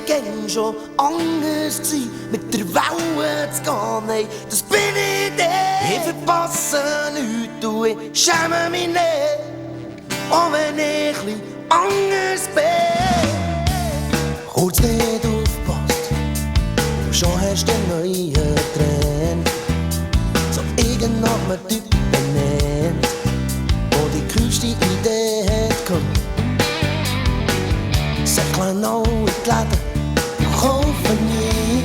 gern schon anders gewesen, mit der Welle zu gehen. Nein, das bin ich nicht. Ich verpasse nichts und ich schäme mich nicht, auch wenn ich etwas anders bin. Kurz nicht aufgepasst, und schon hast du einen neuen Trend. So irgend nach einem Typ benannt, der die kühlste Idee hat gehabt. Säcklein auch in die Läden, kaufen nie,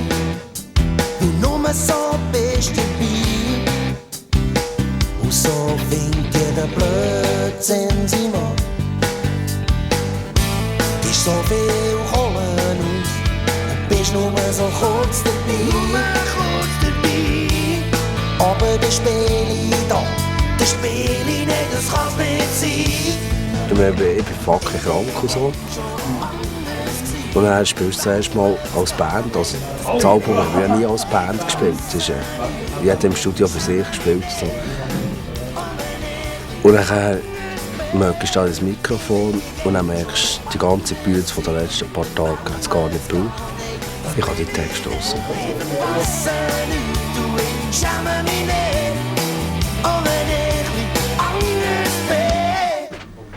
und nur so bist du dabei. Und so findet jeder Blödsinn sein Mann. Gibst so viel Kohle aus und bist nur so kurz dabei. Aber das Spiel da, das Spiel nicht, das kann's nicht sein. Ich bin fucking krank und so. Und dann spielst du zuerst mal als Band. Also das Album haben wir ja nie als Band gespielt. Jeder im Studio für sich gespielt. So. Und dann merkst du das Mikrofon und dann merkst du, die ganze Bühne von den letzten paar Tagen hat es gar nicht gebraucht. Ich habe die Texte raus.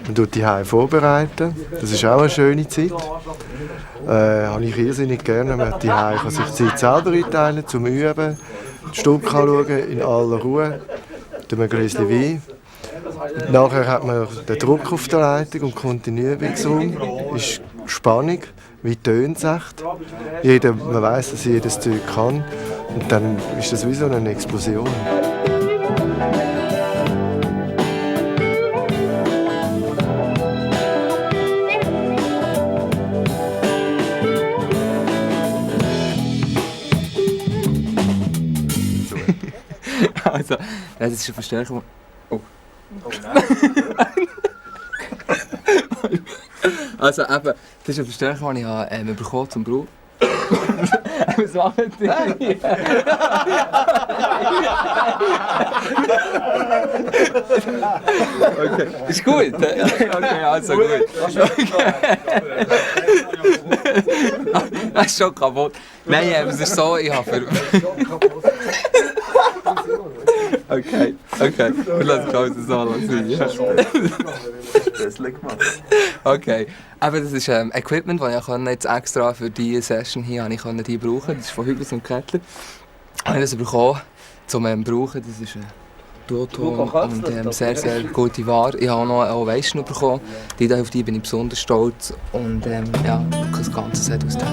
Man tut die Hause vorbereiten. Das ist auch eine schöne Zeit. Habe ich irrsinnig gerne. Man die Hause kann sich die Zeit selber einteilen, zum Üben, das Stück anschauen, in aller Ruhe, mit einem Gläschen Wein. Und nachher hat man den Druck auf der Leitung und kommt in den Übungsraum. Ist Spannung, wie tönt es echt. Man weiss, dass jedes Zeug kann. Und dann ist das wie so eine Explosion. Also, das ist eine Verstärkung. Oh. Also eben, das ist eine Verstärkung, die ich bekommen zum Brauch. Was machen die? Okay, ist gut. Okay, also gut. Okay. Das ist schon kaputt. Nein, es ist so, ich habe Okay. Wir lassen es so sein. Okay. Aber das ist Equipment, das ich jetzt extra für diese Session hier die brauchen. Das ist von Hügels und Kettler. Ich habe das bekommen, um brauchen. Das ist Duoton und sehr, sehr gute Ware. Ich habe auch noch eine Ovation bekommen. Auf die bin ich besonders stolz. Und ja, das ganze Set aus dem.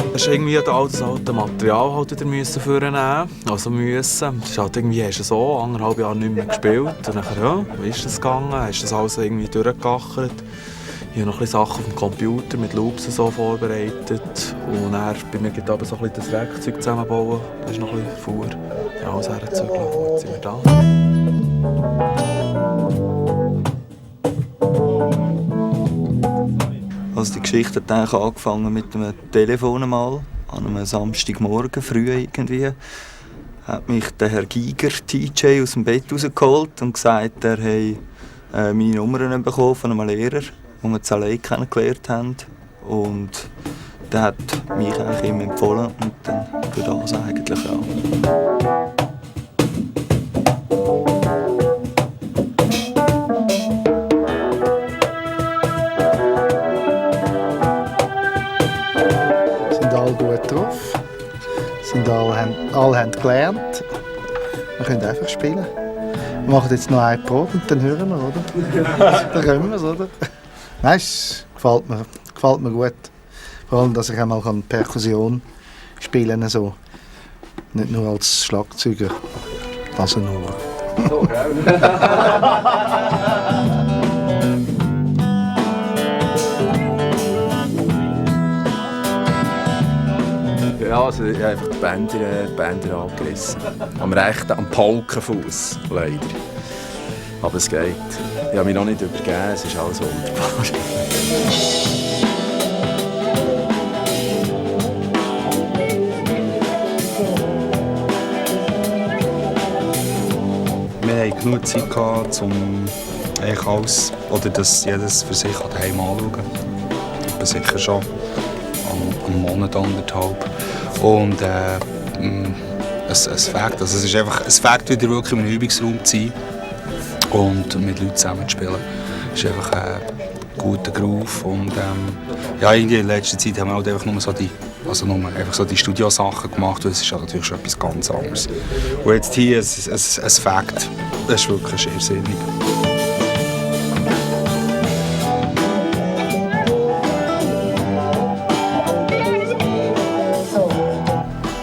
Du musst irgendwie das alte Material halt wieder vornehmen. Also müssen. Das ist halt irgendwie, hast du so 1,5 Jahre nicht mehr gespielt. Und dann, ja, wie ist das gegangen? Hast du das alles irgendwie durchgekachert? Ich habe noch ein bisschen Sachen auf dem Computer mit Loops so vorbereitet. Und dann bei mir geht aber so ein bisschen das Werkzeug zusammenbauen. Das ist noch ein bisschen vor. Ja, alles herzuzügeln. Jetzt sind wir da. Also die Geschichte hat eigentlich angefangen mit einem Telefon mal, an einem Samstagmorgen früh irgendwie. Hat mich der Herr Giger, TJ, aus dem Bett rausgeholt und gesagt, er habe meine Nummern bekommen von einem Lehrer, den wir in L.A. kennengelernt haben. Und der hat mich eigentlich ihm empfohlen und dann für das eigentlich auch. Gut drauf. Alle haben gelernt. Wir können einfach spielen. Wir machen jetzt noch eine Probe und dann hören wir, oder? Dann können wir es, oder? Nein, es gefällt mir gut. Vor allem, dass ich einmal Perkussion spielen kann. So. Nicht nur als Schlagzeuger. Also nur. So, Ja, also ich habe einfach die Bänder angerissen. Am rechten Paukenfuß, leider. Aber es geht. Ich habe mich noch nicht übergeben, es ist alles wunderbar. genug Zeit gehabt, um eigentlich alles, oder das jedes für sich daheim anzuschauen. Ich bin sicher schon einen Monat, 1,5. Und es fängt, also es fängt wieder wirklich in einem Übungsraum zu sein und mit Leuten zusammen zu spielen. Es ist einfach ein guter Groove und ja, in letzter Zeit haben wir halt einfach nur so die Studiosachen gemacht, und es ist natürlich schon etwas ganz anderes. Und jetzt hier, es fängt, das ist wirklich irrsinnig.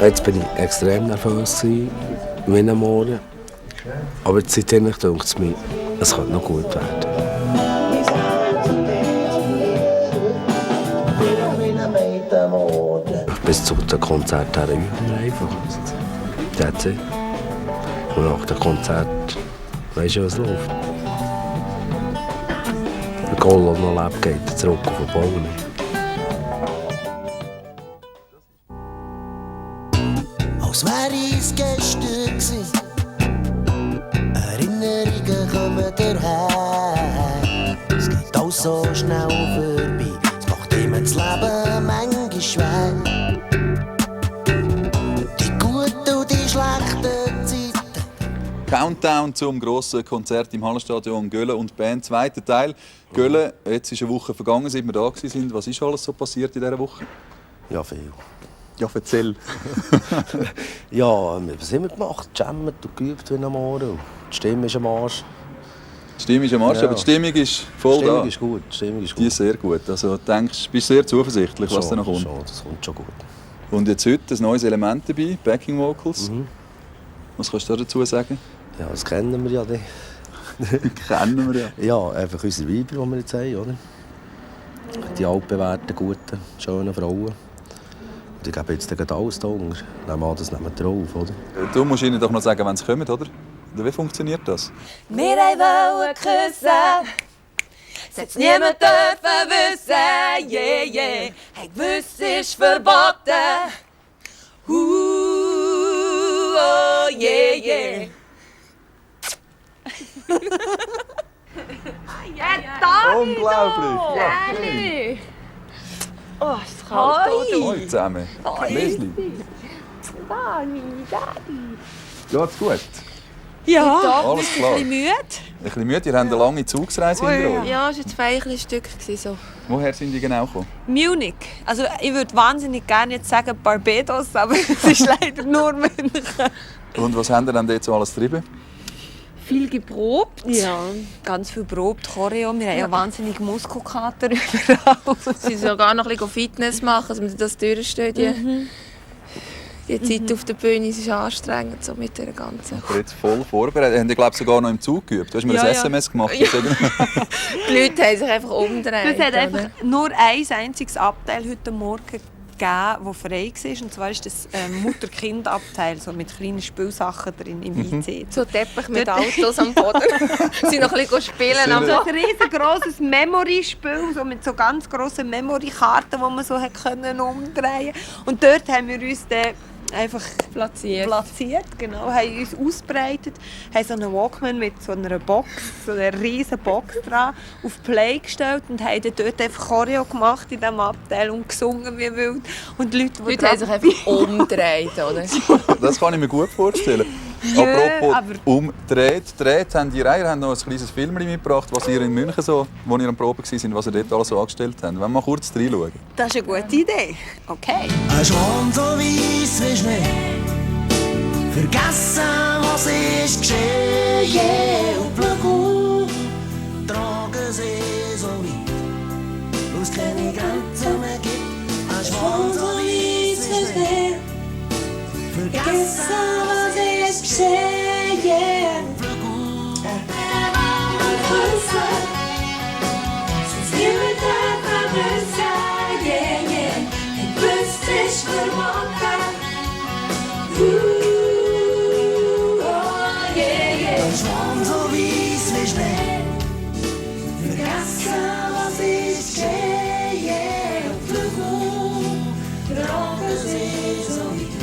Jetzt bin ich extrem nervös wie am Morgen. Aber seitdem denke ich mir, es könnte noch gut werden. Bis zu den Konzerten üben wir einfach. That's it. Und nach dem Konzert weisst du, was läuft. Der Goal, der noch lebt, geht zurück auf den Boden. Als wäre es gestern gewesen. Erinnerungen kommen daheim. Es geht alles so schnell vorbei. Es macht ihm das Leben manchmal schwer. Die guten und die schlechten Zeiten. Countdown zum grossen Konzert im Hallenstadion Gölle und Band. Zweiter Teil. Gölle, jetzt ist eine Woche vergangen, seit wir da waren. Was ist alles so passiert in dieser Woche? Ja, viel. Ja, erzähl. Ja, was haben wir gemacht? Jammet und geübt wie am Morgen. Die Stimme ist am Arsch. Die Stimmung ist am Arsch, Ja. aber die Stimmung ist voll Die Stimmung da. ist gut. Die Stimmung ist gut. Die ist sehr gut. Also bist sehr zuversichtlich, was da noch kommt. Schon, das kommt schon gut. Und jetzt heute ein neues Element dabei, Backing Vocals. Was kannst du dazu sagen? Ja, das kennen wir ja nicht. Kennen wir ja. Ja, einfach unsere Weiber, die wir jetzt haben, oder? Die altbewährten, guten, schönen Frauen. Und ich gebe jetzt gerade alles da unter. Nehmen wir das nehmen wir drauf, oder? Du musst ihnen doch noch sagen, wenn sie kommen, oder? Oder wie funktioniert das? Wir wollen küssen, es niemand dürfen wissen, yeah, yeah. Hey, Gewiss ist verboten, oh, yeah, yeah. Ja, Dani! Unglaublich! Ja. Dani! Oh, es kalt. Hallo zusammen. Leslie. Dani, Geht's gut? Ja, Alles bist du klar. ein bisschen müde? Ein bisschen müde, ihr habt eine lange Zugsreise hinter euch. Ja, es war jetzt fein ein Stück. So. Woher sind die genau gekommen? Munich. Also ich würde wahnsinnig gerne jetzt sagen Barbados, aber es ist leider nur München. Und was haben ihr denn dort so alles getrieben? Viel geprobt. Ja. Ganz viel geprobt, Choreo. Wir haben ja wahnsinnig Muskelkater überall. Sie soll sogar noch ein bisschen Fitness machen, dass man das durchsteht. Die Zeit auf der Bühne ist anstrengend, so mit der ganzen... Aber jetzt voll vorbereitet. Habt ihr, glaube ich, sogar noch im Zug geübt? Du hast mir Ja, ein ja. SMS gemacht. Ja. Die Leute haben sich einfach umgedreht. Es hat oder? einfach nur ein einziges Abteil heute Morgen gegeben, das frei war. Und zwar ist das Mutter-Kind-Abteil, so mit kleinen Spielsachen drin im IC. So Teppich mit Autos am Boden. Sie noch ein bisschen spielen. So ein riesengroßes Memory-Spiel, so mit so ganz grossen Memory-Karten, die man so hat umdrehen konnte. Und dort haben wir uns dann einfach platziert, genau, haben uns ausgebreitet, haben so einen Walkman mit so einer Box, so einer riesen Box dran, auf Play gestellt und haben dann dort einfach Choreo gemacht in diesem Abteil und gesungen wie wild. Und die Leute haben sich einfach umgedreht, oder? Das kann ich mir gut vorstellen. Ja, Apropos aber- umdreht, haben die Reiher noch ein kleines Film mitgebracht, was ihr in München so, wo ihr am Proben waren, was ihr dort alles so angestellt habt. Wollen wir mal kurz reinschauen? Das ist eine gute Idee. Okay. Ein Schwan so weiss wie Schnee. Vergessen, was ist geschehen. Yeah. Und schau auf, tragen sie so weit, wo es keine Grenzen mehr gibt. Ein Schwan so weiss wie Schnee. Vergessen, was ist geschehen. Yeah. Und schau auf, sonst niemand darf wissen. Yeah, yeah. Ein Gewiss ist verboten. Oh, yeah, yeah. Ein Schwan so weiss wie Schnee. Vergessen, was ist geschehen. Yeah. Und schau auf, tragen sie so weit,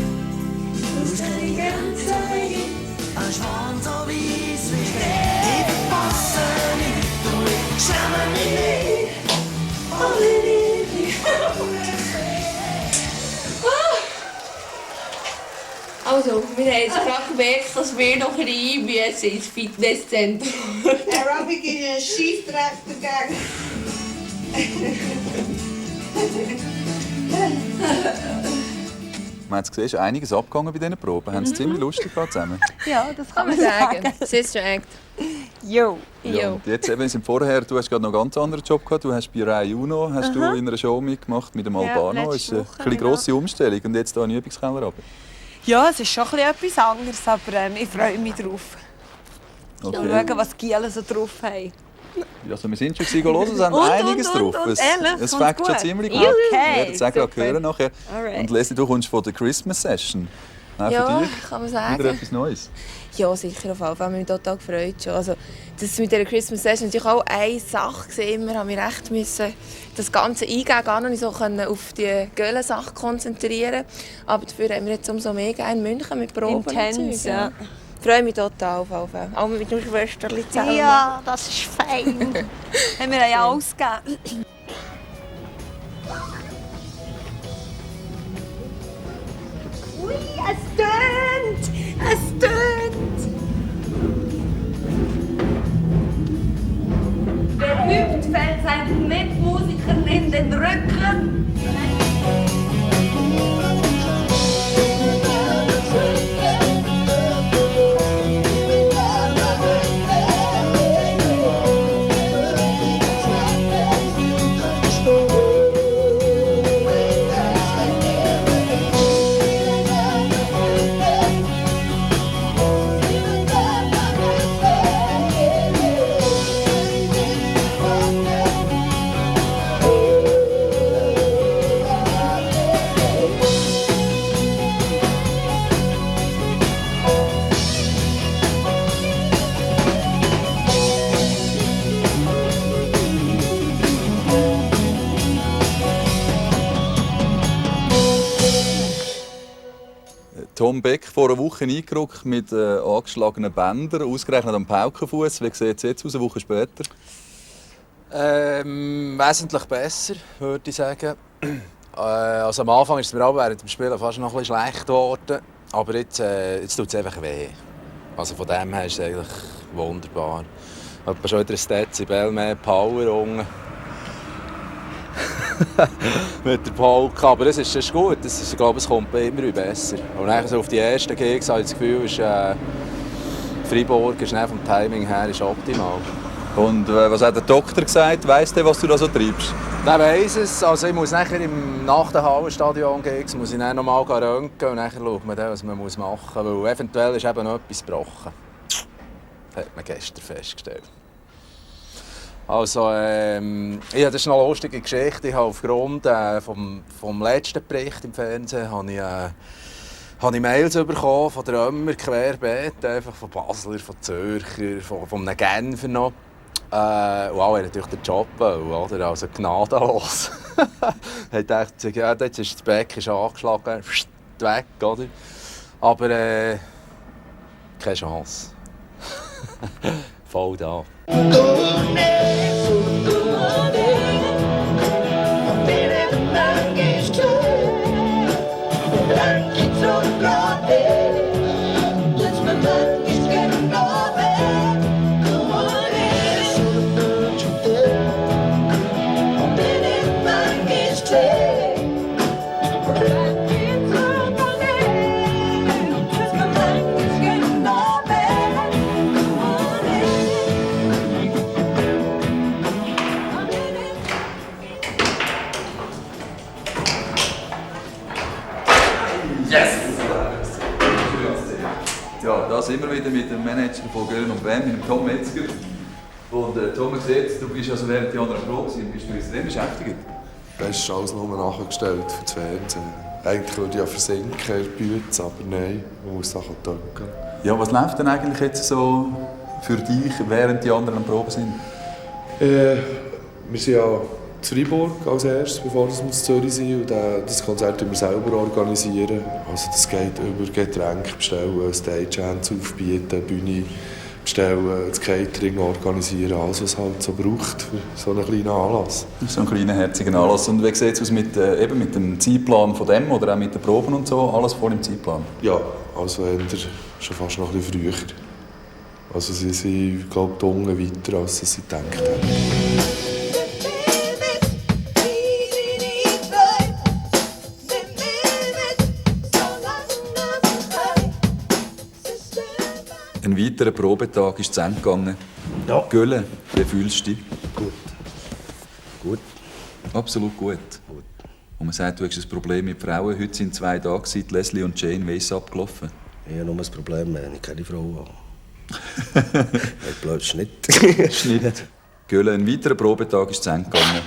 wo es keine Grenzen mehr gibt. Ein Also, wir haben jetzt gerade gemerkt, dass wir noch rein müssen ins Fitnesszentrum. Aerobic ist ein Scheissdreck dagegen. Man hat es gesehen, ist einiges abgegangen bei diesen Proben. Haben sie ziemlich lustig gehabt zusammen. Ja, das kann man sagen. Sister Act. Jo. Ja, und jetzt eben, wir sind vorher, du hast gerade noch einen ganz anderen Job gehabt. Du hast bei Rai Uno hast du in einer Show mitgemacht mit dem Albano. Das ist eine grosse Umstellung. Und jetzt hier in den Übungskeller runter. Ja, es ist schon etwas anderes, aber ich freue mich drauf. Okay. Mal schauen, was die Gielen so drauf haben. Also wir sind schon hören, es haben einiges drauf. Es fängt schon ziemlich gut. Okay, Ich werde es hören nachher. Alright. Und Leslie, du kommst von der Christmas Session. Auch Ja, für dich kann man wieder sagen. etwas Neues. Ja, sicher, auf jeden Fall. Ich habe mich total gefreut. Schon. Also, das mit dieser Christmas Session war natürlich auch eine Sache. Wir haben mich recht müssen das Ganze eingeben, gar nicht so auf die Göhlen-Sache konzentrieren. Aber dafür haben wir jetzt umso mehr in München mit Proben. Intens, ja. Ich freue mich total auf jeden Fall. Auch mit meinen Schwesterchen zusammen. Ja, das ist fein. Haben wir ja ausgegeben. Ui, es tönt! Es tönt! Wer übt, fällt seinen Mitmusikern in den Rücken. Tom Beck vor einer Woche eingerückt mit angeschlagenen Bändern, ausgerechnet am Paukenfuß. Wie sieht es jetzt aus, eine Woche später? Wesentlich besser, würde ich sagen. Also am Anfang ist es mir auch während dem Spielen fast noch ein bisschen schlecht geworden. Aber jetzt tut es einfach weh. Also von dem her ist es eigentlich wunderbar. Ich habe schon wieder ein Dezibel mehr Power unten. Mit der Polka, aber das ist gut. Ich glaube, es kommt immer besser. Und dann so auf die ersten Gigs habe ich das Gefühl, Freiburg ist vom Timing her ist optimal. Und was hat der Doktor gesagt? Weiss der, was du da so treibst? Der weiss es. Also ich muss nachher nach dem Hallenstadion-Gigs muss ich dann noch mal röntgen und dann schaut man dann, was man machen muss. Weil eventuell ist eben noch etwas gebrochen. Das hat man gestern festgestellt. Also, ja, das ist eine lustige Geschichte. Ich habe aufgrund vom letzten Bericht im Fernsehen habe ich Mails bekommen von Römer querbeet, einfach von Basler, von Zürcher, von einem Genfer noch. Und alle natürlich den Job wollen, oder? Also gnadenlos. Ich dachte, ja, jetzt ist das Beck angeschlagen, weg, oder? Aber keine Chance. Voll da. Ja, da sind wir wieder mit dem Manager von Göhlen und Bern, mit dem Tom Metzger. Und Tom, man sieht, du bist also während der anderen Probe und bist du extrem beschäftigt. Das ist alles nur nachgestellt für das Fernsehen. Eigentlich würde ich ja versinken in der Bühne, aber nein, man muss Sachen drücken. Ja, was läuft denn eigentlich jetzt so für dich, während die anderen am Proben sind? Wir sind ja in Freiburg als erstes, bevor wir in Zürich sind. Und das Konzert organisieren wir selber. Also das geht über Getränke bestellen, Stagehands aufbieten, Bühne bestellen, das Catering organisieren, alles was halt so braucht für so einen kleinen Anlass. So einen kleinen, herzigen Anlass. Und wie sieht es aus mit dem Zeitplan von dem oder auch mit den Proben und so? Alles voll im Zeitplan? Ja, also eher schon fast noch ein bisschen früher. Also sie sind, glaube ich, Stunden weiter, als sie gedacht haben. Ein weiterer Probetag ist zu Ende gegangen. Ja. Gölle, wie fühlst du dich? Gut. Gut. Absolut gut. Und man sagt, du hast ein Problem mit Frauen. Heute sind 2 Tage, seit Leslie und Jane, wie ist es abgelaufen? Ich habe nur ein Problem, wenn ich keine Frau habe. Ein blöder Schnitt. Schnitt. Gölle, ein weiterer Probetag ist zu Ende gegangen.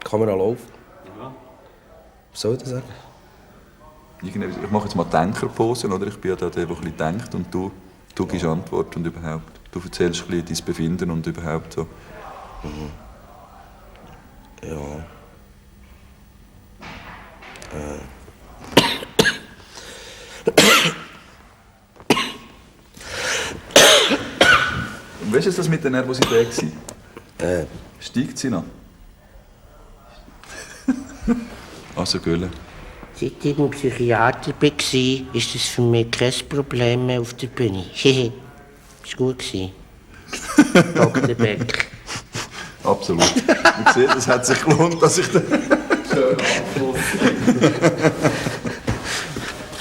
Kamera läuft. Was soll ich sagen? Ich mache jetzt mal Denkerpose, oder? Ich bin ja der, der ein bisschen denkt, und du gibst Antwort und überhaupt. Du erzählst ein bisschen dein Befinden und überhaupt so. Mhm. Ja. Und weißt du, was das mit der Nervosität war? Steigt sie noch? Also, Gölle. Seit ich im Psychiater war, ist das für mich kein Problem mehr auf der Bühne. Hehe, ist gut. Dr. Beck. Absolut. Ich sehe, es hat sich gelohnt, dass ich den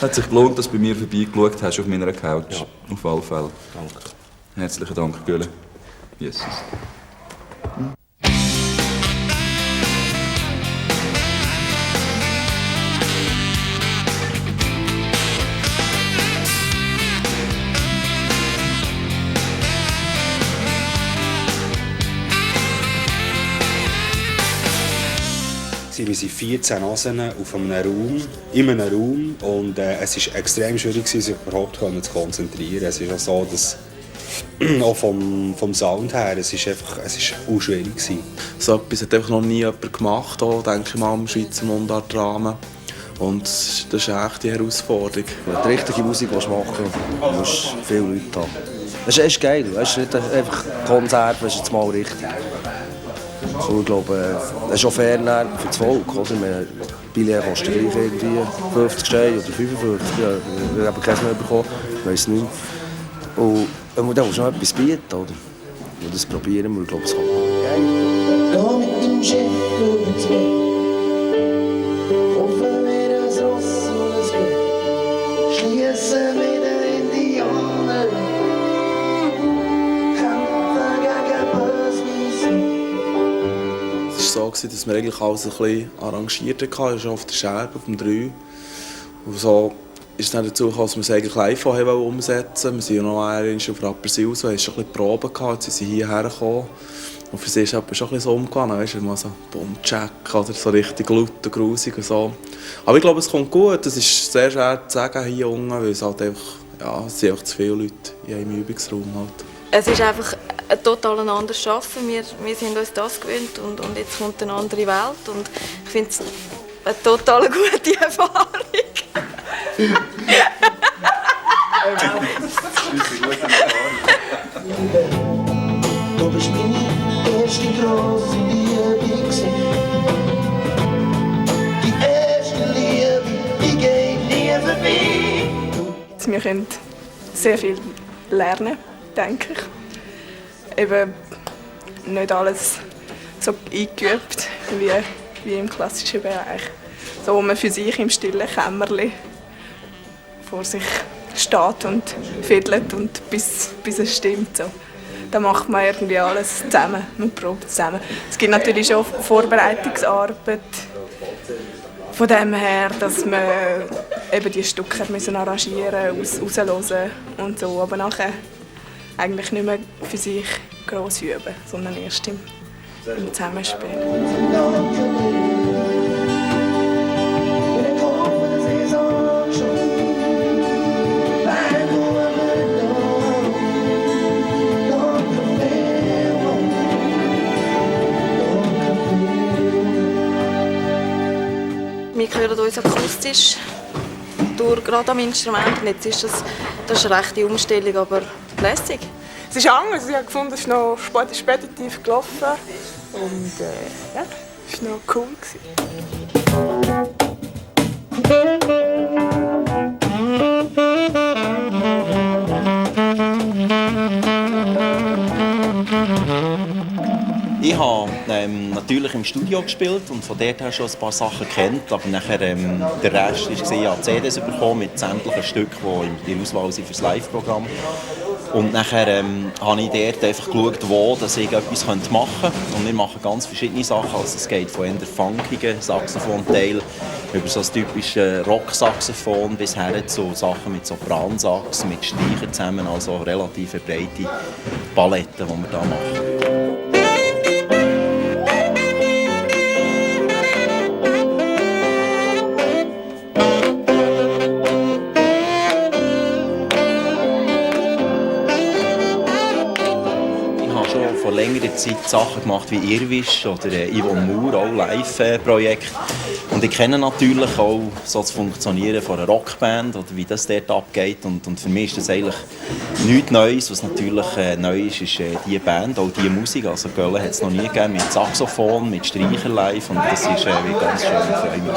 hat sich gelohnt, dass du bei mir vorbeigeschaut hast auf meiner Couch. Ja. Auf alle Fälle. Danke. Herzlichen Dank, Gölle. Jesus. Wir sind 14 Nasen auf einem Raum, in einem Raum, und es war extrem schwierig, sich überhaupt zu konzentrieren. Es ist auch so, dass auch vom Sound her, es ist auch schwierig gewesen. So etwas hat einfach noch nie jemand gemacht, auch, denke ich mal, im Schweizer Mundartrahmen. Und das ist eine echte Herausforderung. Wenn du die richtige Musik machen willst, musst du viele Leute haben. Das ist geil, es ist nicht einfach Konzert, das ist jetzt mal richtig. So, ich glaube, das ist auch fair für das Volk. Oder? Billett kostet gleich irgendwie 50 Steine oder 55. Ich habe keinen mehr bekommen, ich weiss nicht. Und dann musst du noch etwas bieten. Oder? Und das probieren wir, ich glaube, es kommt. Da mit dem Schiff ins Bett. Hoffen wir das Ross und das Glück. Schließen wir den Indianer. Kämpfen gegen Böses. Es war so, dass wir eigentlich alles ein bisschen arrangiert hatten, schon auf der Scherbe, auf dem 3. Und so ist es dann dazu gekommen, dass wir es eigentlich live umsetzen wollten. Wir sind ja noch einmal auf Rapperswil, so haben schon ein bisschen Proben gehabt, jetzt sind sie hierher gekommen. Und für sie ist es schon ein bisschen so umgegangen, weißt du, mal so Boom-Check oder so richtig laut und grusig und so. Aber ich glaube, es kommt gut, es ist sehr schwer zu sagen hier unten, weil es halt einfach, ja, es sind einfach zu viele Leute in einem Übungsraum halt. Es ist einfach ein total anderes Arbeiten. Wir sind uns das gewöhnt und jetzt kommt eine andere Welt. Und ich finde es eine total gute Erfahrung. Du bist meine erste grosse Liebe gewesen. Die erste Liebe, die geht nie vorbei. Wir können sehr viel lernen, denke ich. Eben nicht alles so eingeübt wie im klassischen Bereich. So, wo man für sich im stillen Kämmerchen vor sich steht und fiddelt und bis es stimmt. So. Da macht man irgendwie alles zusammen, man probt zusammen. Es gibt natürlich schon Vorbereitungsarbeit von dem her, dass man eben die Stücke müssen arrangieren, raushören und so, aber nachher eigentlich nicht mehr für sich gross üben, sondern erst im Zusammenspiel. Wir hören uns akustisch Temperatur, gerade am Instrument. Und jetzt ist das ist eine rechte Umstellung, aber lässig. Es ist anders. Ich habe gefunden, es ist noch speditiv gelaufen. Und ja, es war noch cool. Ich habe natürlich im Studio gespielt und von dort her schon ein paar Sachen kennt, aber nachher der Rest war, ich habe CDs bekommen mit sämtlichen Stücken, die in der Auswahl sind für das Live-Programm. Und nachher habe ich dort einfach geschaut, wo dass ich etwas machen könnte. Und wir machen ganz verschiedene Sachen. Also es geht von eher funkigen Saxophon-Teil über so ein typisches Rock-Saxophon bis her zu Sachen mit Sopransax, mit Streichern zusammen. Also relativ breite Palette, die wir da machen. Längere Zeit Sachen gemacht wie Irwisch oder Yvonne Moore, auch Live-Projekt. Und ich kenne natürlich auch so das Funktionieren von einer Rockband oder wie das dort abgeht. Und für mich ist das eigentlich nichts Neues. Was natürlich neu ist, ist diese Band, auch diese Musik. Also Gölle hat es noch nie gegeben mit Saxophon, mit Streicher live. Und das ist wie ganz schön, ich freue mich.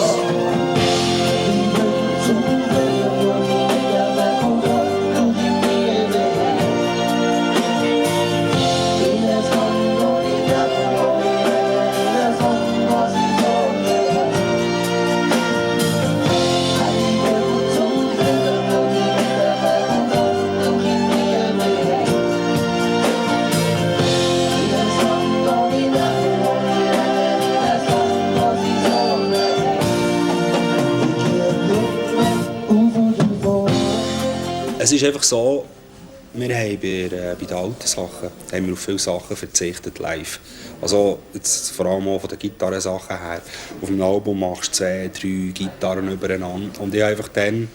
Es ist einfach so, wir haben bei den alten Sachen haben wir auf viele Sachen verzichtet live. Also jetzt vor allem auch von den Gitarrensachen her. Auf dem Album machst du 2, 3 Gitarren übereinander. Und ich habe einfach dann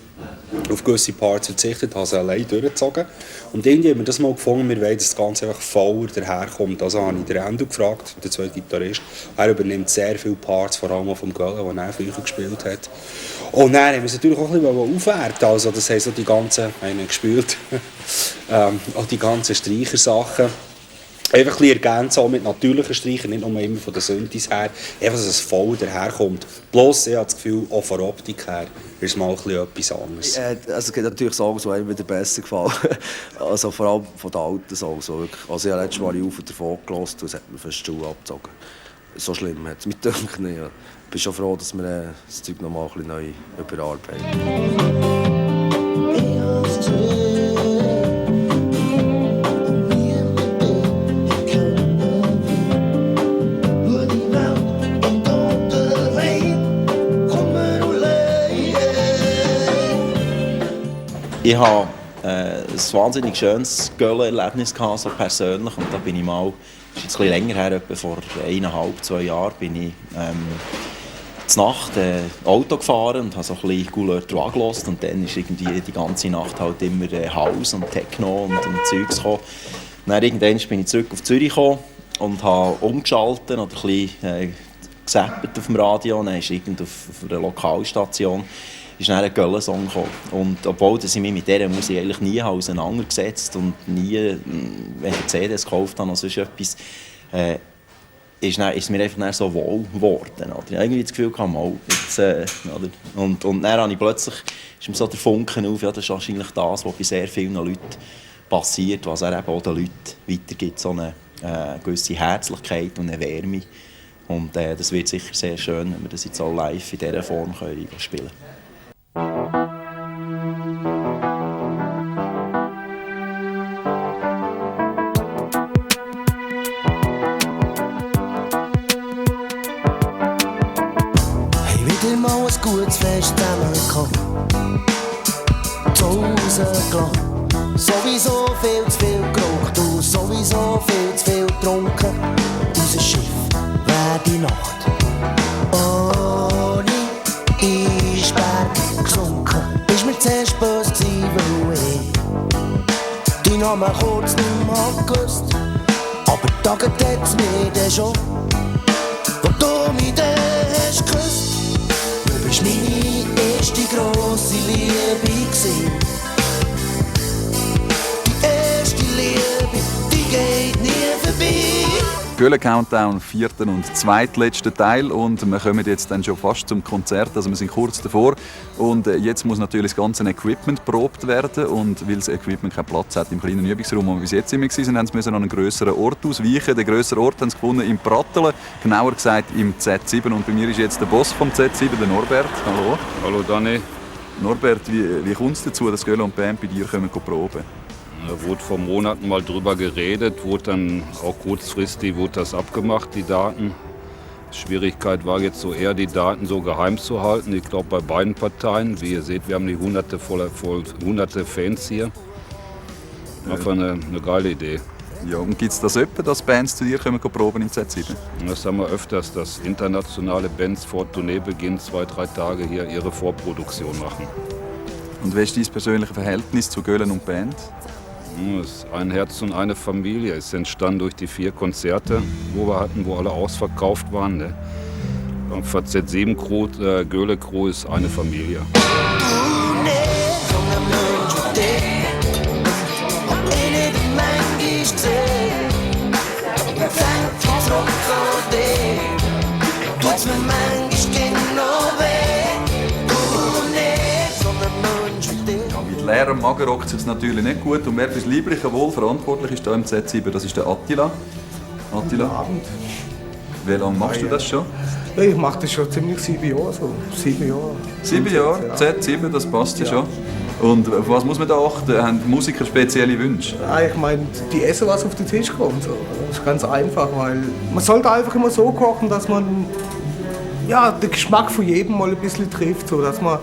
auf gewisse Parts verzichtet, habe sie allein durchgezogen. Und irgendwie haben wir das mal gefunden, wir wollen, dass das Ganze einfach voller daherkommt. Also habe ich den Endo gefragt, der zweite Gitarrist. Er übernimmt sehr viele Parts, vor allem auch vom Gölle, den er früher gespielt hat. Und dann haben wir es natürlich auch ein bisschen aufwerten. Also das haben so die ganzen, gespielt, auch die ganzen Streichersachen. Einfach ein bisschen ergänzen, auch mit natürlichen Streichern, nicht nur immer von den Synthes her. Einfach, dass es voll daherkommt. Bloß, ich habe das Gefühl, auch von der Optik her ist es mal ein bisschen etwas anderes. Also es gibt natürlich Songs, die einem wieder besser gefallen. Also vor allem von den alten Songs. Also ich habe letztes Mal auf und davon gehört und es hat mir fast die Schuhe abgezogen. So schlimm hat es mich gedacht. Ja. Ich bin schon froh, dass wir das Zeug noch mal ein bisschen neu überarbeiten. Ich hatte ein wahnsinnig schönes Gölle-Erlebnis, so persönlich. Und da bin ich mal, das ist jetzt ein bisschen länger her, etwa vor 1,5, 2 Jahren, bin ich zur Nacht Auto gefahren und habe so ein bisschen Couleur Trois gehört. Und dann ist irgendwie die ganze Nacht halt immer House und Techno und Zeugs gekommen. Dann irgendwann bin ich zurück auf Zürich gekommen und habe umgeschaltet oder ein bisschen gesappt auf dem Radio. Dann ist irgend auf einer Lokalstation ist dann ein Gölle-Song gekommen. Und obwohl ich mich mit dieser Musik eigentlich nie auseinandergesetzt und nie, wenn ich CDs gekauft habe, also etwas, ist es mir einfach so wohl geworden. Ich habe irgendwie das Gefühl gehabt, und dann habe ich plötzlich, ist mir so der Funken auf, ja, das ist wahrscheinlich das, was bei sehr vielen Leuten passiert, was er eben auch den Leuten weitergibt, so eine gewisse Herzlichkeit und eine Wärme. Und das wird sicher sehr schön, wenn wir das jetzt auch live in dieser Form spielen können. Gutes Fest zusammengekommen, zu Hause gelassen, sowieso viel zu viel geraucht und sowieso viel zu viel getrunken. Unser Schiff wäre die Nacht ohne Eisberg gesunken. Ist mir zuerst böse gewesen, weil ich deinen Namen kurz nicht mehr gewusst, aber Tage hat's mir dann schon, wo du mich dann hast geküsst. Du bist meine erste grosse Liebe gewesen. Die erste Liebe, die geht nie vorbei. Gölle Countdown, 4. und zweitletzter Teil, und wir kommen jetzt dann schon fast zum Konzert, also wir sind kurz davor, und jetzt muss natürlich das ganze Equipment probt werden, und weil das Equipment keinen Platz hat im kleinen Übungsraum, wo wir bis jetzt immer waren, haben sie an einen grösseren Ort ausweichen. Den grösseren Ort haben sie gefunden im Prattelen, genauer gesagt im Z7, und bei mir ist jetzt der Boss vom Z7, der Norbert. Hallo. Hallo Dani. Norbert, wie kommt es dazu, dass Gölle und die Band bei dir proben? Da wurde vor Monaten mal drüber geredet, wurde dann auch kurzfristig wurde das abgemacht, die Daten. Schwierigkeit war jetzt so eher, die Daten so geheim zu halten. Ich glaube bei beiden Parteien. Wie ihr seht, wir haben die hunderte Fans hier. Einfach eine geile Idee. Ja, und gibt es das öfter, dass Bands zu dir proben im Z7? Das haben wir öfters, dass internationale Bands vor Tourneebeginn 2-3 Tage hier ihre Vorproduktion machen. Und wie ist dein persönliches Verhältnis zu Gölle und Band? Es ist ein Herz und eine Familie. Es ist entstanden durch die 4 Konzerte, wo wir hatten, wo alle ausverkauft waren. Ne? Z7 Crew, Gölle Crew ist eine Familie. Mit leerem Magen rockt es sich natürlich nicht gut, und wer fürs Liebliche Wohl verantwortlich ist hier im Z7, das ist der Attila. Attila. Guten Abend. Wie lange machst du das schon? Ja, ich mache das schon ziemlich 7 Jahre. So. 7 Jahre. 7 Jahre? Ja. Z7, das passt ja schon. Und auf was muss man da achten? Haben die Musiker spezielle Wünsche? Ja, ich meine, die essen, was auf den Tisch kommt. So. Das ist ganz einfach, weil man sollte einfach immer so kochen, dass man den Geschmack von jedem mal ein bisschen trifft. So, dass man